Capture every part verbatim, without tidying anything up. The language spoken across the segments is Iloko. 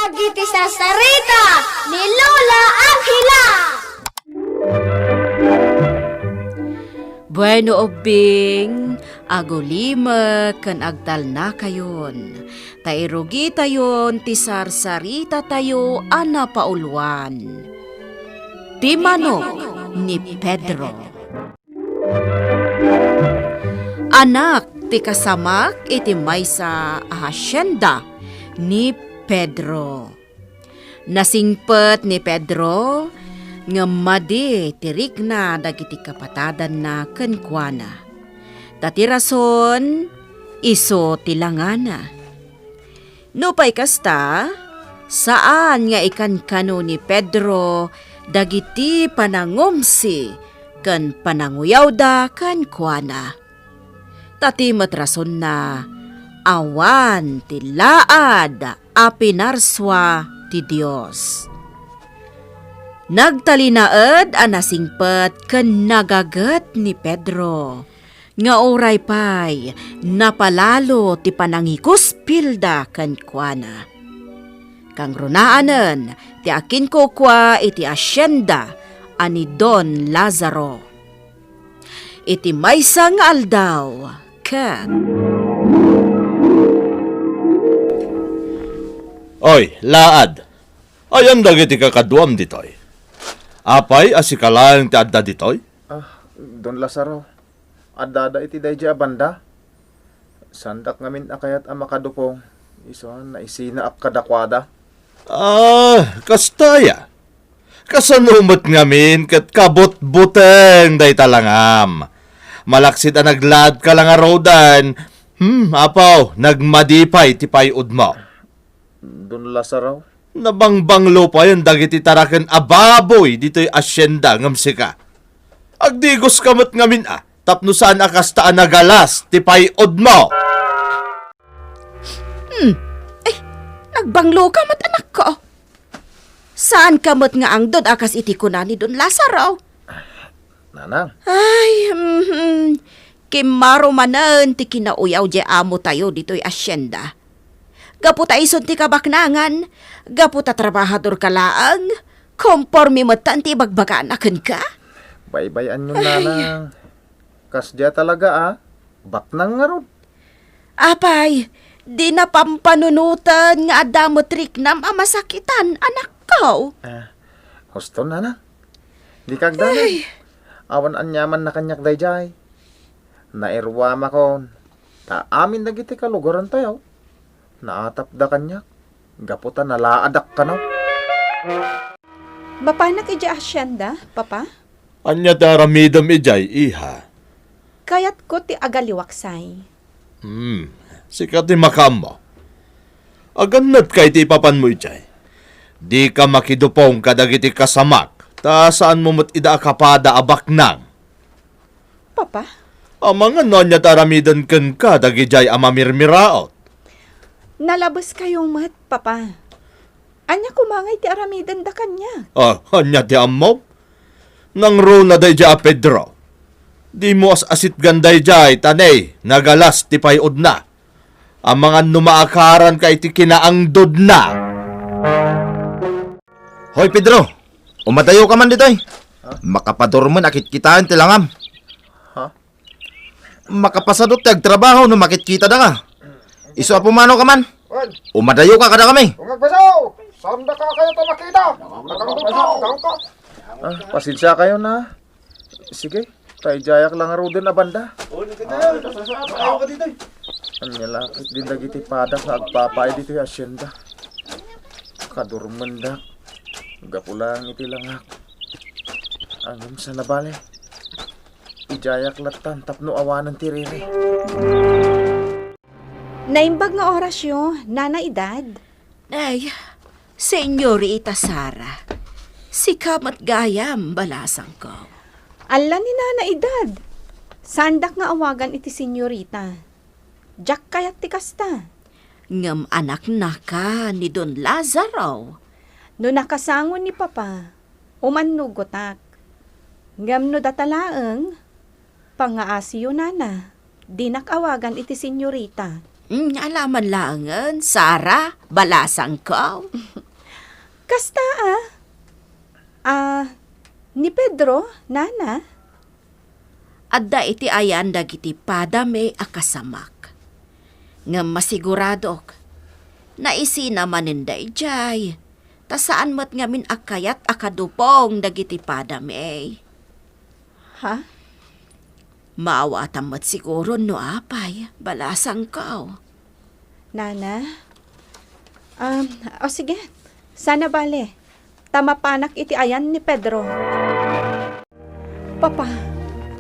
Dagiti sarsarita ni Lola Angela. Bueno, ubbing, agulimek ken agtalnakayon, ta irugitayon ti sarsaritatayo a napauluan, Ti Manok ni Pedro. Anak ti kasamak iti maysa a hasienda ni Pedro. Nasingpet ni Pedro ngem madi ti rikna dagiti kapatadanna kenkuana. Ta ti rason, isu ti langana. Nupay kasta, saan nga ikankano ni Pedro dagiti panangumsi ken pananguyawda kenkuana. Ta ti met rasonna, awan ti laad a pinarsua ti Dios. Nagtalinaed a nasingpet ken nagaget ni Pedro nga uray pay napalalo ti panangikuspilda kenkuana. Kangrunaanen ti akinkukua iti hasienda a ni Don Lazaro. Iti maysa nga aldaw, ket Oy, laad! Ayan dagiti kakaduam ditoy? Apay a sika laeng ti adda ditoy? Ah, Don Lazaro, addada iti daydiay a banda. Saandak ngamin a kayat a makadupong, isu a naisinaak kadakuada. Ah, kasta aya? Kasano met ngamin ket kabutbuteng dayta langam? Malaksid a naglaadka la ngaruden. Hmm, apo, nagmadi pay ti pay-odmo. Don Lazaro? Nabangbanglo payen dagiti taraken a baboy ditoy hasienda ngem sika. Agdigoska met ngamin a, tapno saan a kasta a nagalas ti pay-odmo. Hmm. Eh, nagbangloka met, anakko. Saanka met nga angdod a kas iti kuna ni Don Lazaro. Nanang. Ay, mhm. Kimmaro manen ti kinauyaw diay amotayo ditoy hasienda. Gapu ta isun ti kabaknangan, gapu ta trabahadorka laeng, komporme metten ti ibagbagana kenka. Baybay-anyon, Ay. Nanang. Kasdiay talaga a, baknang ngarud. Apay, dina pampanunoten nga adda met riknam a masakitan, anakko. Ah, husto, Nanang. Dika agdanag. Ay. Awan aniamanna kaniak daydiay. Nairuamakon, ta amin dagiti kalugarantayo, naatapda kaniak, gapu ta nalaadak kano. Mapanak idiay hasienda, Papa? Ania ti aramidem idiay, iha? Kayatko ti agaliwak say. Hmm, sika ti makaammo. Agannatka iti ipapanmo idiay. Dika makidupong kadagiti kasamak, ta saanmo met ida a kapada a baknang. Papa? Amangan no ania ti aramiden kenka dagidiay a mamirmiraot. Nalabeskayo met, Papa. Ania koma ngay ti aramidenda kaniak? Ah, ania ti ammom? Nangruna daydiay a Pedro. Dimo as-asitgan daydiay ta ne, nagalas ti pay-odna. Amangan no maakaranka iti kinaangdodna. Hoy, Pedro! Umadayoka man ditoy. Ha? Makapadurmen a kitkitaen ti langam. Ha? Makapasadut ti agtrabaho no makitkita daka. Isu a pumanoka man. Wen. Umadayoka kadakami. Kung agbaso, saan daka kayo ta makita? Nakangdon ka, nakangdon ka. Ah, pasensiakayo na. Sige, ta idiayak la ngaruden a banda. Oo, nagkatayo. Sasasakayo ka dito. Ania la ket din dagiti padak nga agpapaay ditoy hasienda. Kadurmendak. Gapu laeng iti langak. Ngem saan a bale. Idiayak lattan tapno awanen ti riri. Naimbag nga orasyo, Nana Edad. Ay, Senyorita Sara, sika met gayam, balasangko. Alla ni Nana Edad. Saandak nga awagan iti senyorita. Diak kayat ti kasta. Ngem anaknaka ni Don Lazaro. No nakasango ni Papa, umannugotak. Ngem no data laeng, pangngaasiyo, Nana. Dinak awagan iti senyorita. Mm, alaman laengen, Sara, balasangko. Kasta, ah. Ah, ni Pedro, nana? Adda iti ayan dagiti padami a kasamak. Ngem masiguradok, naisina manen daydiay, ta saan met ngamin a kayat a kadupong dagiti padami. Ha? Maawatam met siguro no apay, balasangko. Nana? Um, o sige, sana bale. Ta mapanak iti ayan ni Pedro. Papa,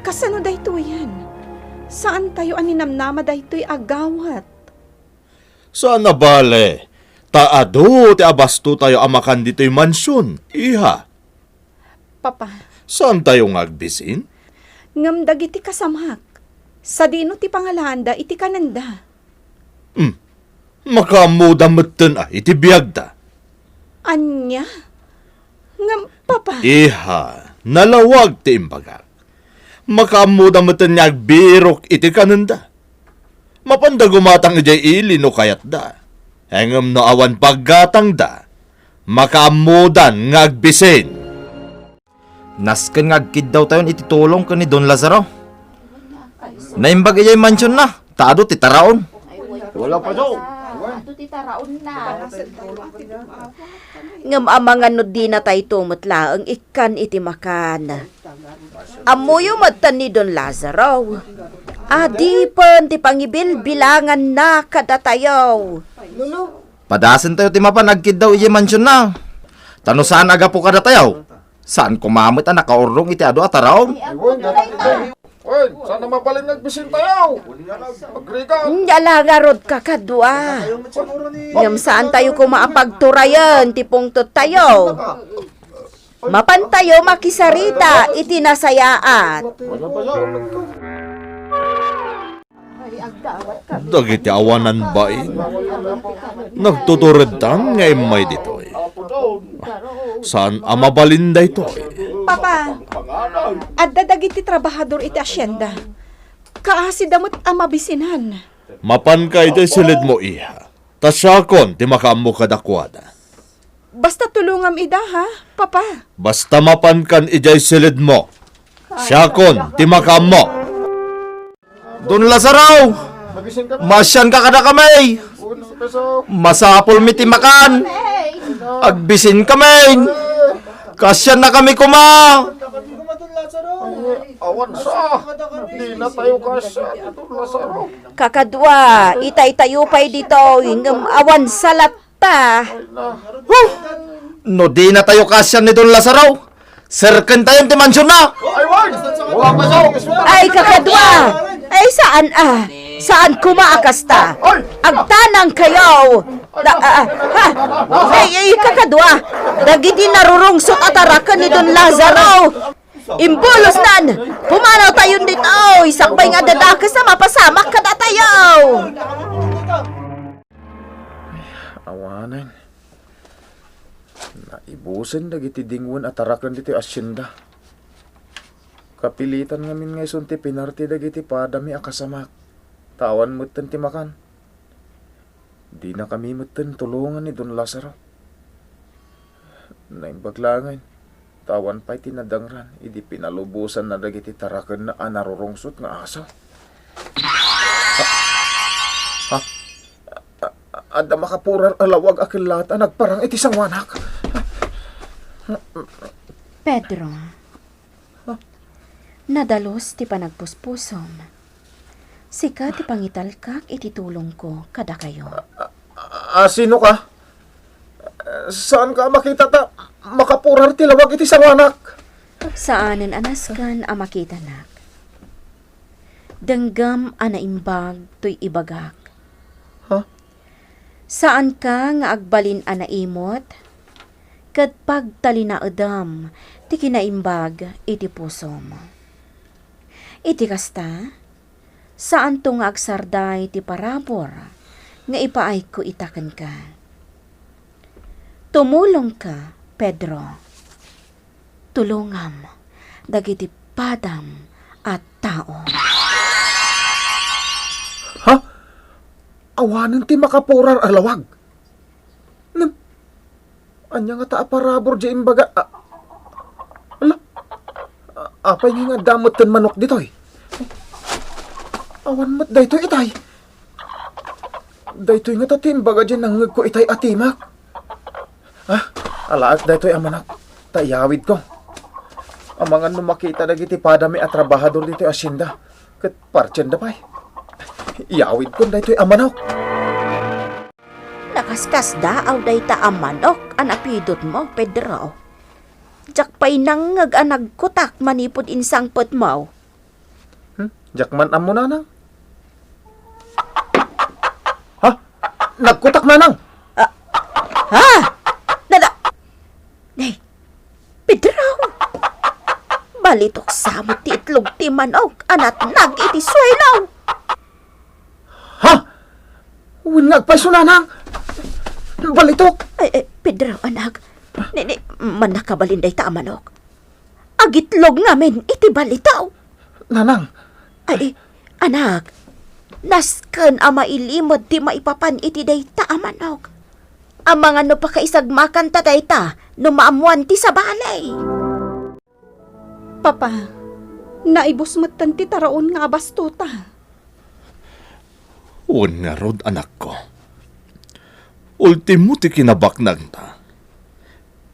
kasano daytoyen? Saantayo a ninamnama daytoy a gawat. Saan a bale, ta adu ti abastotayo a makan ditoy mansion, iha. Papa. Saantayo nga agbisin? Ngem dagiti kasamak, sadino ti pangalaanda iti kanenda? Hmm. Makaammoda metten a iti biagda. Ania? Ngem, Papa. Iha, nalawag ti imbagak. Makaammoda metten nga agbirok iti kanenda. Mapanda gumatang idiay ili no kayatda. Ngem no awan paggatangda, makaammodan nga agbisin. Nasken nga agkiddawtayon iti tulong ken ni Don Lazaro. Naimbag idiay mansionna, ta adu ti taraon. Wala pa daw. Adu ti taraon na. Ngem amangan no dinatayto met laeng ikkan iti makan. Ammoyo met ni Don Lazaro. Adipen ti pangibilbilanganna kadatayo. Padasentayo ti mapan agkiddaw idiay mansionna. Ta no saan a gapu kadatayo, saan koma met a nakaurrong iti adu a taraon. Oy, saan a mabalin nga agbisintayo? Agrigat. Nya la ngarud, kakadua. Ngem saantayo koma a pagturayen ti pungtottayo. Mapantayo makisarita iti nasayaat. Dagiti awanan bain, nagtutureddan nga immay ditoy. Saan a mabalin daytoy? Papa, adda dagiti trabahador iti asienda. Kaasida met a mabisinan. Mapanka idiay silidmo, iha. Ta siakon ti makaammo kadakuada. Basta tulongam ida, ha, Papa? Basta mapankan idiay silidmo. Siakon ti makaammo. Don Lazaro! Maasianka kadakami! Masapulmi ti makan! Agbisinkamin! Kaasiannakami koma! Awan sa! Dinatayo kaasian, Don Lazaro. Kakadua, itaytayo pay ditoy, ngem awan sa latta. Huh! No dinatayo kaasian ni Don Lazaro, serkentayon ti mansionna. Ay, wan! Ay, kakadua! Ay, saan, ah? Saan koma a kasta? Agtanangkayo! Da, ah, ah, ha? Ay, ay, kakadua! Dagiti narurungsot a taraken ni Don Lazaro! Imbulosnan! Pumanawtayon ditoy! Sakbay nga dadakes a mapasamak kadatayo! Awanen. Naibusen dagiti dingwen a taraken ditoy asienda. Kapilitan ngamin nga isun ti pinarte dagiti padami a kasamak. Ta awan metten ti makan. Dinakami metten tulongan ni Don Lazaro. Naimbag laengen, ta awan pay ti nadangran idi pinalubosanna dagiti tarakenna a narurungsot nga aso. Ha? Ha? A-, a-, adda makapurar a lawag a kellat a nagparang iti sangoanak. Pedro, nadalus ti panagpuspusom. Sika ti pangitalkak iti tulongko kadakayo. A, a, a, sino ka? Saanka a makita ta makapurar ti lawag iti sangoanak? Saanen a nasken a makitanak. Denggem a naimbag toy ibagak. Ha? Saanka nga agbalin a naimot ket pagtalinaedem ti kinaimbag iti pusom. Iti kasta, saanto nga agsarday ti parabur nga ipaayko ita kenka. Tumulongka, Pedro. Tulongam dagiti padam a tao. Ha? awanen ti makapurar a lawag. Ngem, ania ngata a parabur diay imbaga? A-, ala, a-, apay nga adda metten manok ditoy? Awan met daytoy itay. Daytoy ngata ti imbaga diay nangngegko itay a timek. Ah, alaek daytoy a manok, ta iyawidko. Amangan no makita dagiti padami a trabahador ditoy hacienda, ket partienda pay. Iyawidkon daytoy a manok. Nakaskasdaaw dayta a manok a napidutmo, Pedro. Diak pay nangngeg a nagkutak manipud insangpetmo. Hmm? Diak man ammo, nanang. Ha? Nagkutak, nanang! Ah, ha? Nada-, Nay, Pedro! Balitok sa met ti itlog ti manok a natnag iti suelo! Ha? Wen nga agpayso, nanang! Balitok! Ay, ay, Pedro, anak. Ni, ni, mannakabalin dayta a manok. Agitlog ngamin iti balitok. Nanang! Ay, anak, nasken a mailimed ti maipapan iti dayta a manok. Amangan no pakaisagmakanta dayta no maammoan ti sabali. Papa, naibus metten ti taraon nga abastota. Wen ngarud, anakko. Ultimo ti kinabaknangta.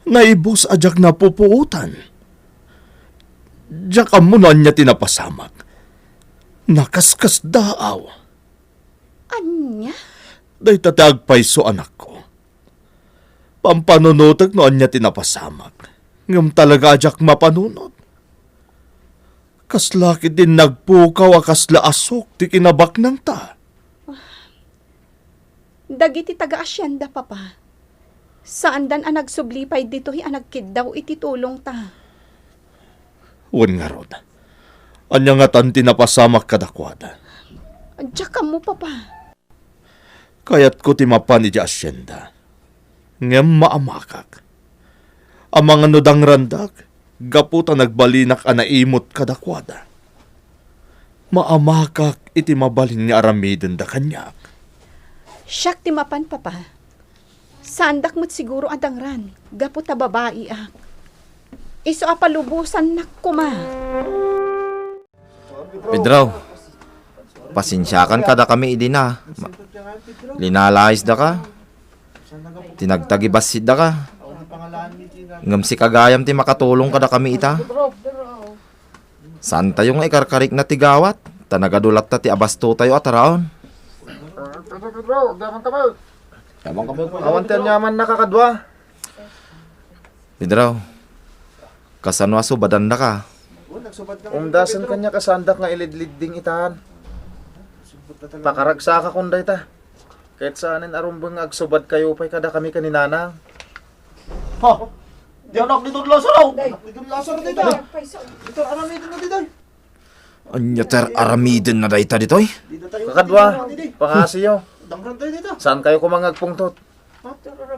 Naibus a diak napupuotan. Diak ammo no ania ti napasamak. Nakaskasdaaw. Ania? Dayta ti agpayso, anakko. Pampanunotek no ania ti napasamak, ngem talaga a diak mapanunot. Kasla ketdin nagpukaw a kasla asuk ti kinabaknangta. Dagiti taga-asienda, Papa, saandan a nagsubli pay ditoy a nagkiddaw iti tulongta. Wen ngarud, ania ngatan ti napasamak kadakuada? Diak ammo, Papa. Kayatko ti mapan idiay asienda, ngem maamakak. Amangan no dangrandak, gapu ta nagbalinak a naimut kadakuada. Maamakak iti mabalin nga aramidenda kaniak. Siak ti mapan, Papa. Saandak met siguro a dangran, gapu ta babaiak. Isu a palubosannak koma. Pedro, pasensiakan kadakami idi na. Ma-, linalaisdaka. Tinagtagibassidaka. Ngem sika gayam ti makatulong kadakami ita. Saantayo nga ikarkarikna ti gawat, ta nagadu latta ti abastotayo a taraon. Awan ti aniamanna, kakadua. Pedro, kasano a subadandaka? Umdasen kaniak a saandak nga ilidlidding itan. Pakaragsakakon dayta. Ket saanen a rumbeng nga agsubadkayo pay kadakami ken ni Nanang. Ha? Di anak ni Don Lazaro. Anak ni Don Lazaro dita. Dita, aramiden na dita. Ania ti ar-aramidenna dayta ditoy? Kakadua, pangasiyo. Dangran tayo dita. Saankayo koma nga agpungtot?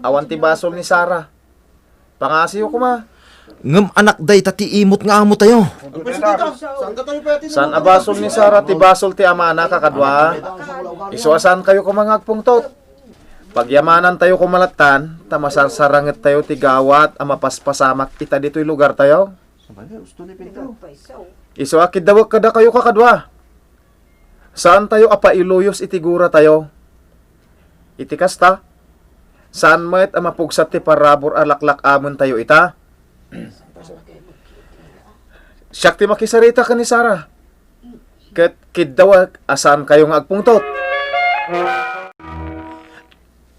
Awan ti basol ni Sara. Pangasiyo koma. Ngem anak dayta ti imut nga amotayo. Agpayso dita. Saan ka tayo pwede? Saan a basol ni Sara ti basol ti amana, kakadua? Isu a saankayo koma nga agpungtot. Pagyamanantayo koma lattan, ta masarsarangettayo ti gawat a mapaspasamak ita ditoy lugartayo. Sabali, usto ni Pedro. Isu a kiddawek kadakayo, kakadua. Saantayo a pailuyos iti guratayo. Iti kasta, saan met a mapugsat ti parabur a laklak-amentayo ita. Siak ti makisarita ken ni Sara. Ket kiddawek a saankayo nga agpungtot.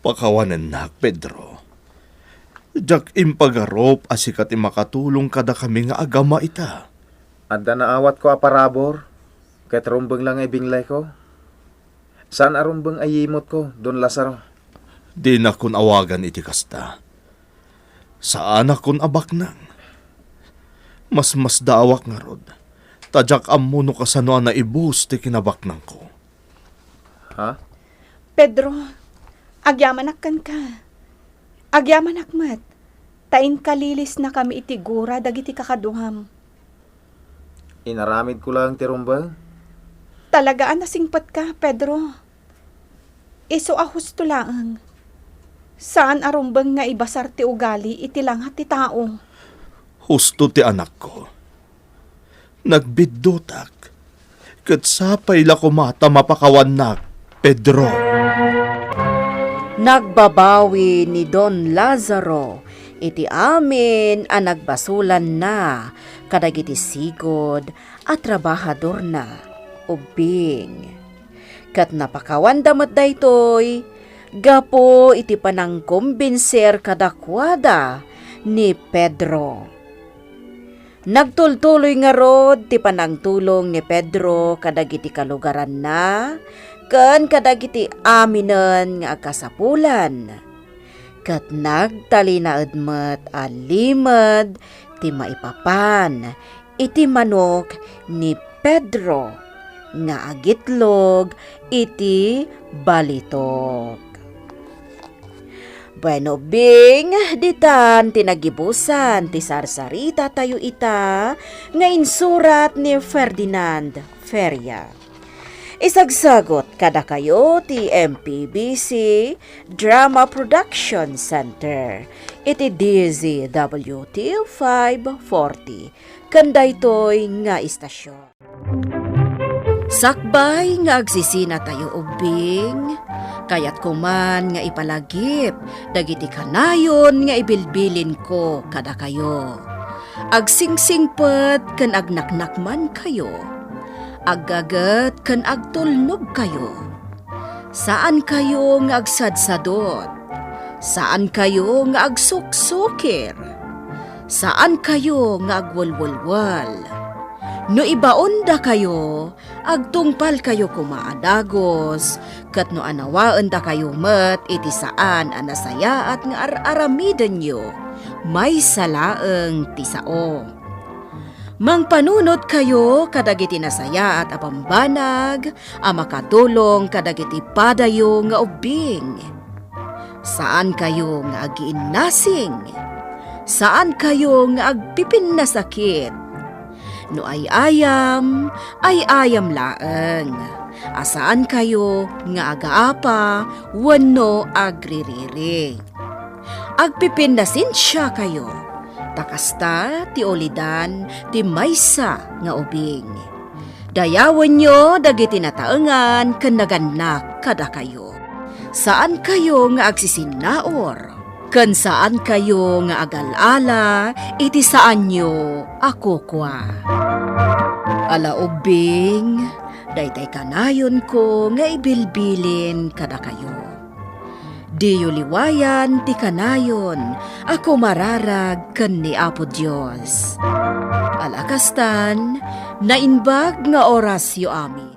Pakawanennak, Pedro. Diak impagarup a sika ti makatulong kadakami nga agama ita. Adda naawatko a parabur, ket rumbeng la nga ibinglayko. Saan a rumbeng a yimutko, Don Lazaro. Dinakon awagan iti kasta. Saanakon a baknang. Masmasdaawak ngarud, ta diak ammo no kasano a naibus ti kinabaknangko. Ha? Pedro, agyamanak kenka. Agyamanak met, ta inkalilisnakami iti gura dagiti kakaduam. Inaramidko laeng ti rumbeng. Talaga a nasingpetka, Pedro. Isu a husto laeng. Saan a rumbeng nga ibasar ti ugali iti langa ti tao. Husto ti anakko. Nagbiddutak. Ket sapay la koma ta mapakawannak, Pedro. Nagbabawi ni Don Lazaro iti amin a nagbasolanna kadagiti sigud a trabahadorna, ubbing. Ket napakawanda met daytoy gapu iti panangkombinser kadakuada ni Pedro. Nagtultuloy ngarud ti panangtulong ni Pedro kadagiti kalugaranna ken kadagiti aminen nga agkasapulan. Ket nagtalinaed met a limed ti maipapan iti manok ni Pedro nga agitlog iti balitok. Bueno, Bing, ditan ti nagibusan ti sarsarita tayo ita nga insurat ni Ferdinand Feria. Isagsagot kadakayo ti M P B C Drama Production Center iti D Z W T five forty ken daytoy nga istasyon. Sakbay nga agsisina tayo ubbing, kayatko man nga ipalagip dagiti kanayon nga ibilbilinko kadakayo. Agsingsingpet ken agnaknakmankayo. Aggaget ken agtulnogkayo. Saankayo nga agsadsadot. Saankayo nga agsuksukir. Saankayo nga agwelwelwel. No ibaondakayo, agtungpalkayo koma a dagus, ket no anawaendakayo met iti saan a nasayaat nga ar-aramidenyo, maysa laeng ti sao. Mangpanunotkayo kadagiti nasayaat a bambanag a makatulong kadagiti padayo nga ubbing. Saankayo nga agiinnasing. Saankayo nga agpipinnasakit. No ay-ayam, ay-ayam laeng. A saankayo nga agaapa wenno agririri. Agpipinnasensiakayo, ta kasta ti ulidan ti maysa nga ubing. Dayawenyo dagiti nataengan ken nagannak kadakayo. Saankayo nga agsisinnaur, ken saankayo nga agal-ala iti saanyo a kukua. Ala ubbing, daytay kanayonko nga ibilbilin kadakayo. Diyo liwayan ti kanayon a kumararag ken ni Apo Dios. Ala kastan, naimbag nga orasyo amin.